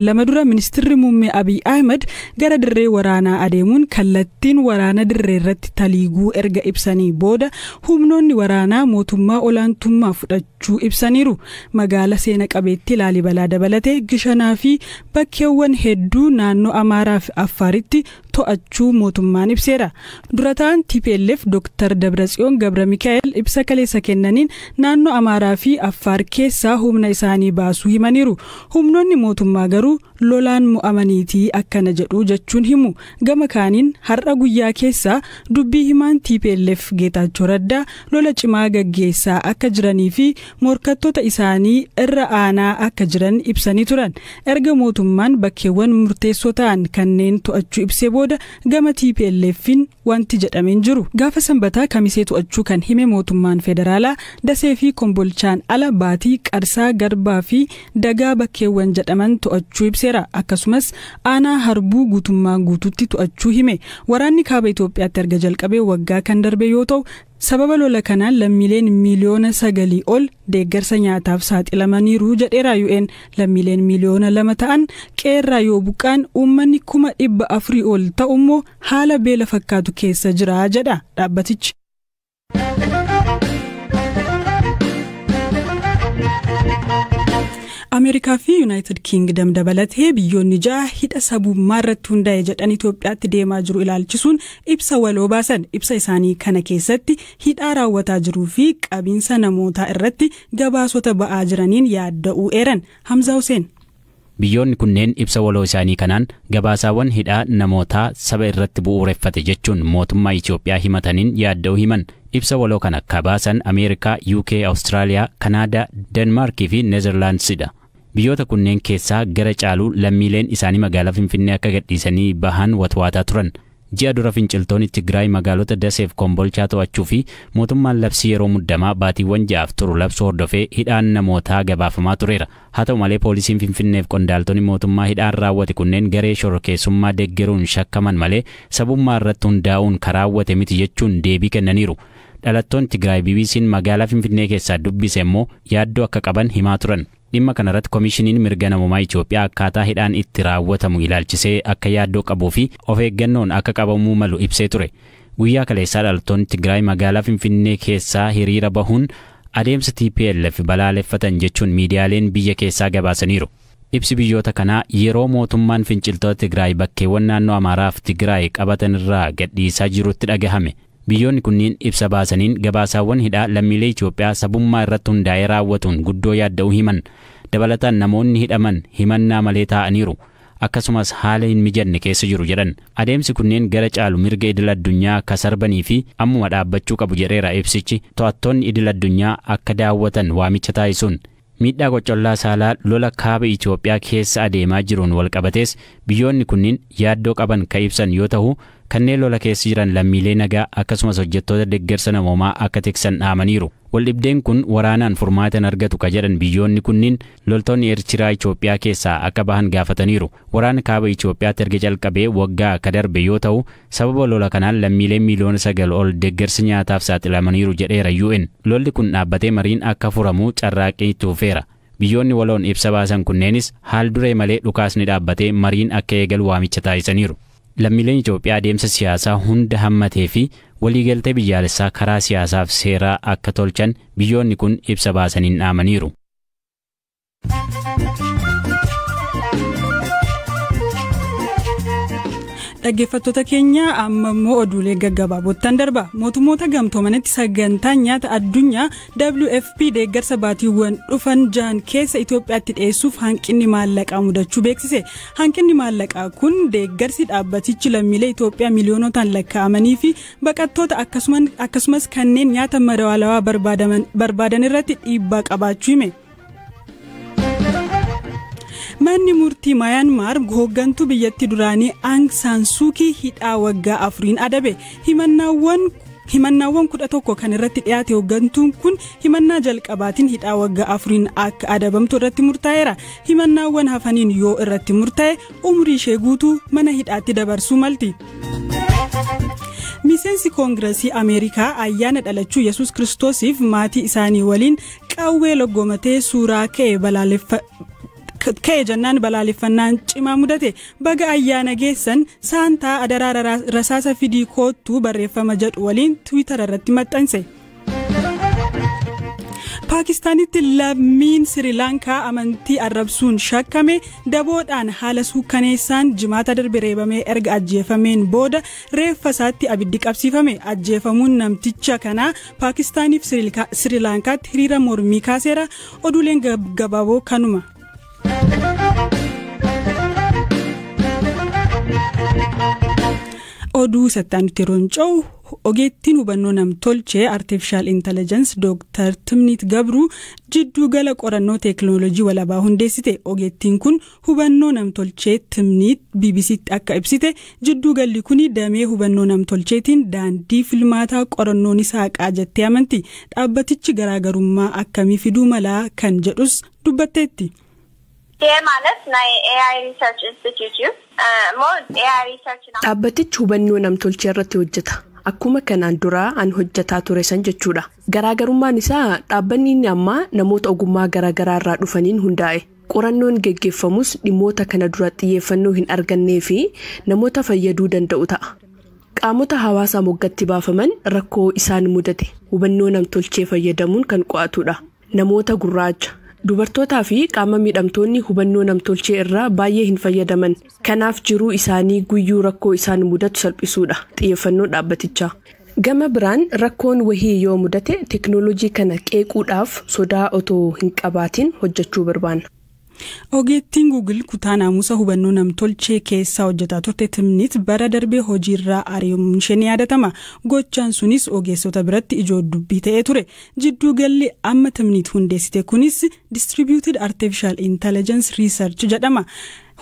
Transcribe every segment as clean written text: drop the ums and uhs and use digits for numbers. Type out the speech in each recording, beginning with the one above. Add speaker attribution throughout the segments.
Speaker 1: 2 dura ministirri muummee Abiy Ahmed gara dirree waraanaa adeemuun kallattiin waraana dirree irratti taliiguu erga ibsanii booda humnoonni waraanaa mootummaa olaantummaa fudhachuu ibsaniiru. Magaala seena qabeettii Laalibalaa dabalatee Gishanaa fi bakkeewwan hedduu naannoo Amaaraa fi Affaaritti to'achuu mootummaan ibseera. Dura ta'an TPLF Dr. Dabratsiyoon Gabra Mikaa'el ibsa kaleessa kennaniin naannoo Amaaraa fi Affaar keessaa humna isaanii baasuu himaniiru. Humnoonni mootummaa garuu lolaan mo'amaniitii akkana jedhu jechuun himu. Gama kaaniin har'a guyyaa keessaa dubbii himaan TPLF Geetaachoo Raddaa lola cimaa gaggeessaa akka jiranii fi morkattoota isaanii irra aanaa akka jiran ibsanii turan. Erga mootummaan bakkeewwan murteessoo ta'an kanneen to'achuu ibsee booda gama TPLFin wanti jedhameen jiru. Gaafa sanbataa kamisee to'achuu kan hime mootummaan federaalaa Dasee fi Kombolchaan ala Baatii, Qarsaa, Garbaa fi Dagaa bakkeewwan jedhaman to'achuu ibseera. Akkasumas aanaa Harbuu guutummaa guutuutti to'achuu hime. Waraanni kaaba Itoophiyaatti erga jalqabee waggaa kan darbe yoo ta'u, sababa lola kanaan lammiileen miiliyoona 9 ol deeggarsa nyaataaf saaxilamaniiru jedheera UN. Lammiileen miiliyoona 2 ta'an qeerraa yoo buqqaan, uummanni 400,000 ol ta'u immoo haala beela fakkaatu keessa jira jedha dhaabbatichi. Ameerikaa fi Yuunaayitid Kiingdam dabalatee biyyoonni ja'a hidha sabummaa irratti hundaa'e jedhan Itoophiyaatti deemaa jiru ilaalchisuun ibsa waloo baasan. Ibsa isaanii kana keessatti hidhaa raawwataa jiruu fi qabiinsa namootaa irratti gabaasota ba'aa jiraniin yaadda'uu eeran. Hamza Hussein.
Speaker 2: Biyyoonni kunneen ibsa waloo isaanii kanaan gabaasaawwan hidhaa namootaa saba irratti bu'uureffate jechuun mootummaa Itoophiyaa himataniin yaadda'uu himan. Ibsa waloo kana kabaasan Ameerikaa, UK, Awustiraaliyaa, Kanaadaa, Denmaarkii fi Neezerlaandsidha. Biyyoota kunneen keessaa gara caaluu lammiileen isaanii magaalaa Finfinnee akka gadhiisanii bahan watwaataa turan. Ji'a dura finciltoonni Tigraay magaalota Daseef Kombolchaa to'achuu fi mootummaan labsii yeroo muddamaa baatiiwwan 6f turu labsuu hordofee hidhaan namootaa gabaafamaa tureera. Haa ta'u malee, poolisiin Finfinneef qondaaltonni mootummaa hidhaan raawwate kunneen garee shororkeessummaa deeggaruun shakkaman malee sabummaa irratti hundaa'uun kan raawwate miti jechuun deebii kennaniiru. Dhalattoonni Tigraay BBC'n magaalaa Finfinnee keessaa dubbise immoo yaaddoo akka qaban himaa turan. Dhimma kanarratti Koomishiniin Mirga Namummaa Itoophiyaa akkaataa hidhaan itti raawwatamu ilaalchisee akka yaaddoo qabuu fi of eeggannoon akka qabamuu malu ibsee ture. Guyyaa kaleessaa dhalattoonni Tigraay magaalaa Finfinnee keessaa hiriira bahuun adeemsa TPLF balaaleffatan jechuun miidiyaaleen biyya keessaa gabaasaniiru. Ibsi biyyoota kanaa yeroo mootummaan finciltoota Tigraay bakkeewwan naannoo Amaaraa fi Tigraay qabatan irraa gadhiisaa jirutti dhagahame. Biyyoonni kunniin ibsa baasaniin gabaasaawwan hidhaa lammiilee Itoophiyaa sabummaa irratti hundaa'ee raawwatuun guddoo yaadda'uu himan. Dabalataan namoonni hidhaman himannaa malee taa'aniiru. Akkasumas haala hin mijanne keessa jiru jedhan. Adeemsi kunneen gara caalu mirga idil addunyaa akka sarbanii fi ammuma dhaabbachuu qabu jedheera ibsichi, to'attoonni idil addunyaa akka daawwatan waamicha taasisuun. Miidhaa qocollaa saalaa lola kaaba Itoophiyaa keessa adeemaa jiruun walqabatees biyyoonni kunniin yaaddoo qaban ka ibsan yoo ta'u, kanneen lola keessa jiran lammiilee nagaa akkasumas hojjettoota deeggarsa namoomaa akka tiksan dhaamaniiru. Waldhibdeen kun waraanaan furmaata hin argatu ka jedhan biyyoonni kunniin, loltoonni Eertiraa Itoophiyaa keessaa akka bahan gaafataniiru. Waraana kaaba Itoophiyaatti erga jalqabee waggaa akka darbe yoo ta'u, sababa lola kanaan lammiileen miiliyoona 9 ol deeggarsa nyaataaf saaxilamaniiru jedheera UN. Lolli kun dhaabbatee mariin akka furamu carraaqqii itti fufeera. Biyyoonni waloon ibsa baasan kunneenis haal duree malee dhukaasni dhaabbatee mariin akka eegalu waamicha taasisaniiru. Lammiileen Itoophiyaa adeemsa siyaasaa hunda hammatee fi waliigaltee biyyaalessaa karaa siyaasaaf seeraa akka tolchan biyyoonni kun ibsa baasaniin dhaamaniiru.
Speaker 1: Dhaggeeffattoota keenya, amma immoo oduulee gaggabaabottan darba. Mootummoota Gamtoomanitti sagantaan nyaata addunyaa WFP deeggarsa baatiiwwan dhufan 6 keessa Itoophiyaatti dhiyeessuuf hanqinni maallaqaa mudachuu beeksise. Hanqinni maallaqaa kun deeggarsi dhaabbatichi lammiilee Itoophiyaa miiliyoonotaan lakkaa'amanii fi baqattoota, akkasumas kanneen nyaata madaalawaa barbaadan irratti dhiibbaa qabaachuu hime. Manni murtii Maayanmaar hooggantuu biyyattii duraanii Aang Saan Suukii hidhaa waggaa 4n adabe. Himannaawwan 11 kan irratti dhiyaate hooggantuun kun himannaa jalqabaatiin hidhaa waggaa 4n akka adabamtu irratti murtaa'eera. Himannaawwan hafaniin yoo irratti murtaa'e, umrii ishee guutuu mana hidhaatti dabarsuu malti. Miseensi Koongiresii Ameerikaa ayyaana dhalachuu Yesus Kiristoosiif maatii isaanii waliin qawwee loggomatee suuraa ka'e balaaleffa. Ka'e jennaan balaaleffannaan cimaa mudate. "Baga ayyaana geessan, Saantaa, adaraa rasaasa fidii koottuu" barreeffama jedhu waliin Tiwiitara irratti maxxanse. Paakistaanitti lammiin Sirilaankaa amantii arrabsuun shakkame daboodhaan haala suukkaneessaan Jimaata darbe reebamee erga ajjeefameen booda reeffa isaatti abiddi qabsiifame. Ajjeefamuun namticha kanaa Paakistaaniif Sirilaankaatti hiriira mormii kaaseera. Oduuleen gabaaboo kanuma. Oduu sattaanutti yeroo ce'u, ogeettiin hubannoo namtolchee, artificial intelligence, Dooktar Timniit Gabruu jidduu gala qorannoo teekinooloojii walabaa hundeessite. Ogeettiin kun hubannoo namtolchee Timniit BBCtti akka ibsite, jidduu galli kun damee hubannoo namtolcheetiin daandii filmaataa qorannoon isaa haqaa jettee amanti. Dhaabbatichi garaagarummaa akkamii fiduu malaa kan jedhus dubbatteetti.
Speaker 3: ማለት ናይ AI research institute እዩ እሞ AI research
Speaker 4: Dhaabbatichi hubannoo namtolchee irratti hojjeta. Akkuma kanaan duraa an hojjetaa ture san jechuudha. Garaagarummaan isaa dhaabbanni inni ammaa namoota ogummaa garaagaraa irraa dhufaniin hundaa'e. Qorannoon geggeeffamus dhimmoota kana dura xiyyeeffannoo hin argannee fi namoota fayyaduu danda'u ta'a. Qaamota hawaasaa moggatti baafaman rakkoo isaan mudate hubannoo namtolchee fayyadamuun kan qo'atudha. Namoota gurraacha, dubartootaa fi qaama miidhamtoonni hubannoo namtolchee irraa baay'ee hin fayyadaman. Kanaaf jiruu isaanii guyyuu rakkoo isaan mudatu salphisuudha xiyyeeffannoo dhaabbatichaa. Gama biraan rakkoon wahii yoo mudate teeknooloojii kana qeequudhaaf sodaa otoo hin qabaatin hojjechuu barbaanna.
Speaker 1: Ogeettiin Google kutaa naamusa hubannoo namtolchee keessaa hojjetaa turte Timnit bara darbee hojiirraa ari'amuun ishee ni yaadatama. Gochaan sunis ogeessota biratti ijoo dubbii ta'ee ture. Jidduu galli amma Timnit hundeessite kunis Distributed Artificial Intelligence Research jedhama.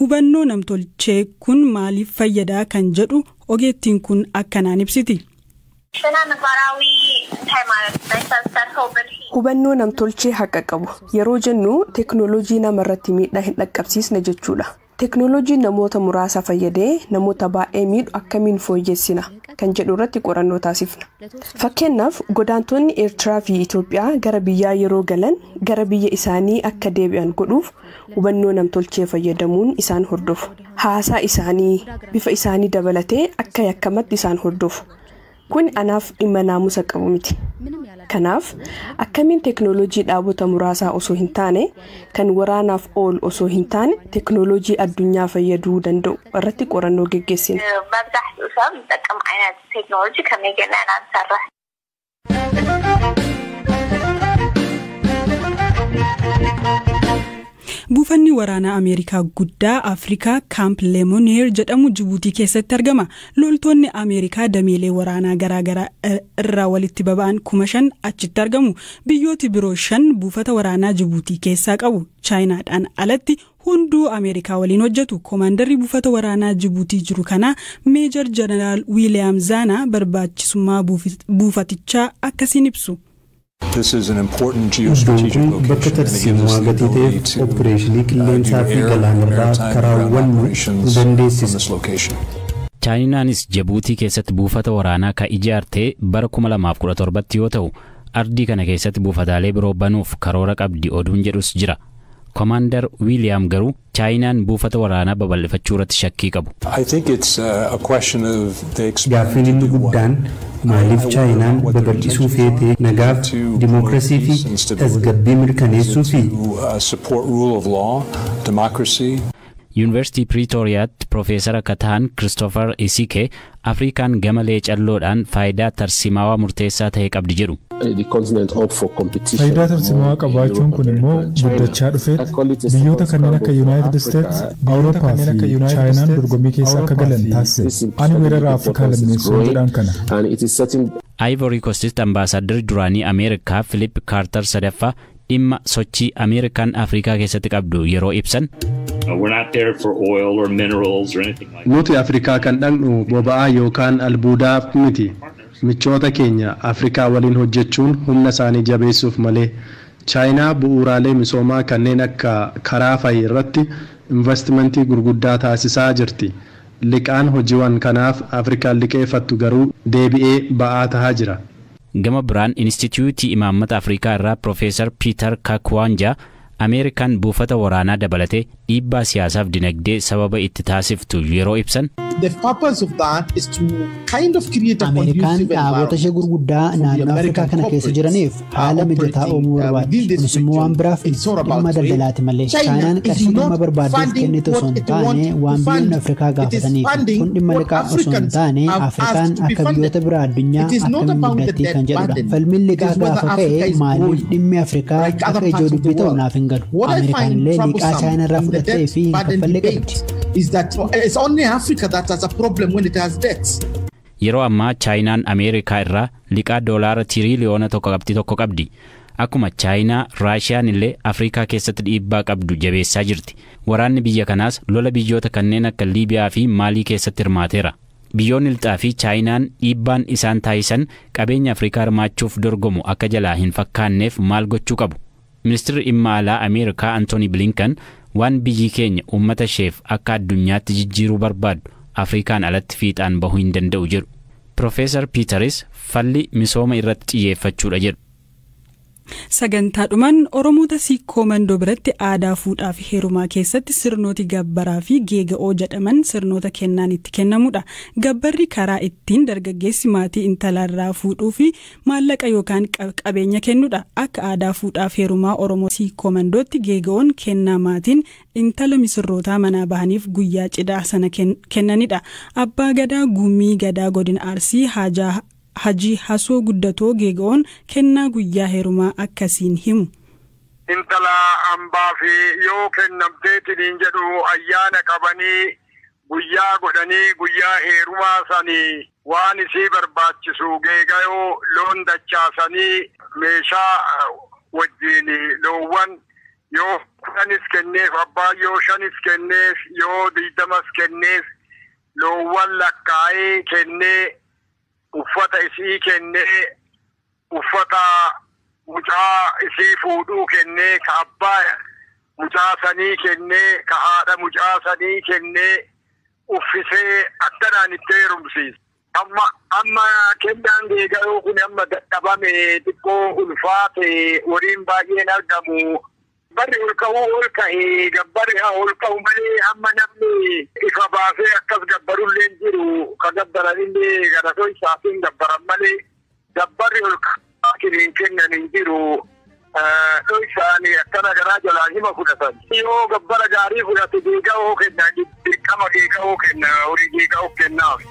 Speaker 1: Hubannoo namtolchee kun maaliif fayyadaa kan jedhu ogeettiin kun akkanaan ibsiti.
Speaker 3: ስነ ምግባራዊ እንታይ ማለት ናይ ሰብ ዝሰርሖ ብልሒ
Speaker 4: Hubannoo namtolchee haqa qabu yeroo jennu teeknooloojii namarratti miidhaa hin dhaqqabsiisne jechuudha. Teeknooloojiin namoota muraasa fayyadee namoota baay'ee miidhu akkamiin fooyyessina kan jedhu irratti qorannoo taasifna. Fakkeenyaaf, godaantonni Eertiraa fi Itoophiyaa gara biyyaa yeroo galan gara biyya isaanii akka deebi'an godhuuf hubannoo namtolchee fayyadamuun isaan hordofu. Haasaa isaanii, bifa isaanii dabalatee akka yakkamatti isaan hordofu. Kun anaaf dhimma naamusa qabu miti. Kanaaf akkamiin teeknooloojii dhaabota muraasaa osoo hin taane, kan waraanaaf oolu osoo hin taane, teeknooloojii addunyaa fayyaduu danda'u irratti qorannoo geggeessina.
Speaker 3: መብዛሕትኡ ሰብ ዝጠቅም ዓይነት ቴክኖሎጂ ከመይ ጌርና ኢና ንሰርሕ?
Speaker 1: Buufanni waraanaa Ameerikaa guddaa Afrikaa Kaamp Leemonier jedhamu Jibuutii keessatti argama. Loltoonni Ameerikaa dameelee waraanaa garaagaraa irraa walitti baba'an 5,000 achitti argamu. Biyyooti biroo shan buufata waraanaa Jibuutii keessaa qabu. Chaayinaadhaan alatti hunduu Ameerikaa waliin hojjetu. Koomaandarri buufata waraanaa Jibuutii jiru kanaa Meejar Jeneraal Wiiliyaam Zaanaa barbaachisummaa buufatichaa akkasiin ibsu.
Speaker 5: Iddoon kun bakka tarsiimoo gatii ta'eef opereeshinii qilleensaa fi galaanarraa kan raawwannu nu dandeessisa.
Speaker 2: Chaayinaanis Jibuutii keessatti buufata waraanaa kan ijaarte bara 2017 yoo ta'u, ardii kana keessatti buufataalee biroo banuuf karoora qabdi oduun jedhus jira. Koomaandar Wiiliyaam garuu Chaayinaan buufata waraanaa babal'ifachuu irratti shakkii qabu.
Speaker 5: Gaaffiin inni guddaan maaliif Chaayinaan babal'isuu feetee? Nagaaf, dimookiraasii fi tasgabbii mirkaneessuu fi
Speaker 2: Yuunivarsiitii Piriitooriyaatti Piroofeesara akka ta'an Kiristoofer Isike Afrikaan gama leecalloodhaan faayidaa tarsimaawaa murteessaa ta'e qabdi jedhu.
Speaker 6: Faayidaa tarsimaawaa qabaachuun kun immoo guddachaa dhufeet biyyoota kanneen akka Yuunaayitid Isteets, Awurooppaa fi Chaayinaan dorgommii keessa akka galan taasise. Ani weerara Afrikaa lammeessuu jedhaan kana.
Speaker 2: Ivory Coastitti ambaasaaddarri duraanii Ameerikaa Philip Kaartar sadaffaa dhimma sochii Ameerikaan Afrikaa keessatti qabdu yeroo ibsan.
Speaker 7: Nuti Afrikaa kan dhaqnu boba'aa yookaan albuudaaf miti. Michoota keenya Afrikaa waliin hojjechuun humna isaanii jabeessuuf malee. Chaayinaa bu'uuraalee misoomaa kanneen akka karaa fa'i irratti investimentii gurguddaa taasisaa jirti. Liqaan hojiiwwan kanaaf Afrikaan liqeeffattu garuu deebi'ee ba'aa tahaa jira.
Speaker 2: Gama biraan Inistituutii Imaammata Afrikaa irraa Piroofeesar Piiter Kakwanja Ameerikaan buufata waraanaa dabalatee dhiibbaa siyaasaaf dinagdee sababa itti taasiftu yeroo ibsan.
Speaker 8: Ameerikaan dhaabota ishee gurguddaa naannoo Afrikaa kana keessa jiraniif haala mijataa uumuu barbaaddi. Kunis immoo waan biraaf dhimma daldalaati malee. Chaayinaan qarshii dhimma barbaaddeef kennitu osoo hin taane waan biyyoonni Afrikaa gaafataniif. Kun dhimma liqaa osoo hin taane Afrikaan akka biyyoota biraa addunyaa akkamiin guddatti kan jedhudha. Falmiin liqaa gaafa ka'e maaliif dhimmi Afrikaa akka ijoo dubbii ta'u naaf hin galu. Ameerikaan illee liqaa Chaayinaa irraa fudhattee fi hin kaffalle qabdi.
Speaker 9: Is that it's only Africa that has a problem when it has debts.
Speaker 2: Yeroo ammaa Chaayinaan Ameerikaa irraa liqaa doolaara tiriiliyoona 1.1 qabdi. Akkuma Chaayinaa, Raashiyaan illee Afrikaa keessatti dhiibbaa qabdu jabeessaa jirti. Waraanni biyya kanaas lola biyyoota kanneen akka Liibiyaa fi Maalii keessatti hirmaateera. Biyyoonni lixaa fi Chaayinaan dhiibbaan isaan taasisan qabeenya Afrikaa hirmaachuuf dorgomu akka jalaa hin fakkaanneef maal gochuu qabu? Ministeerri dhimma alaa Ameerikaa Antooni Blinken waan biyyi keenya uummata isheef akka addunyaatti jijjiiruu barbaaddu Afrikaan alatti fiixaan bahuu hin danda'u jedhu. Profeesar Piiteris falli misooma irratti xiyyeeffachuudha jedhu.
Speaker 1: Sagantaadhumaan Oromoota Siikoo Mandoo biratti aadaa fuudhaa fi heerumaa keessatti sirnooti gabbaraa fi geega'oo jedhaman sirnoota kennaan itti kennamudha. Gabbarri karaa ittiin dargaggeessi maatii intalarraa fuudhuu fi maallaqa yookaan qabeenya kennudha. Akka aadaa fuudhaa fi heerumaa Oromoo Siikoo Mandootti geega'oon kennaa maatiin intala misirrootaa manaa bahaniif guyyaa cidhaa sana kennanidha. Abbaa Gadaa Gumii Gadaa Godina Arsii Haajaa Hajii Hasoo Guddatoo geega'oon kennaa guyyaa heerumaa akkasiin himu.
Speaker 10: Intala hambaa fi yoo kennamteetiin jedhu ayyaana qabanii guyyaa godhanii guyyaa heerumaa sanii waan isii barbaachisu geega'oo loon dachaasanii meeshaa wajjin loowwan yoo 10s kenneef abbaa yoo 5s kenneef yoo 20s kenneef loowwan lakkaa'ee kennee uffata isii kennee uffata mucaa isii fuudhuu kennee ka abbaa mucaa sanii kennee ka haadha mucaa sanii kennee uffisee akkanaan itti heerumsiisa. Amma kennaan geega'oo kun amma dadhabame xiqqoo ulfaate horiin baay'een argamu. Barri ol ka'uu ol ka'ee gabbarri haa ol ka'u malee amma namni ifa baasee akkas gabbarullee hin jiru ka gabbaranillee garatoo isaatiin gabbaran malee gabbarri ol ka'aa hin kennan hin jiru. Isaanii akkana garaa jalaa hima fudhatan. Yoo gabbara gaarii fudhate geega'oo kenna dirqama geega'oo kenna horii geega'oo kennaaf.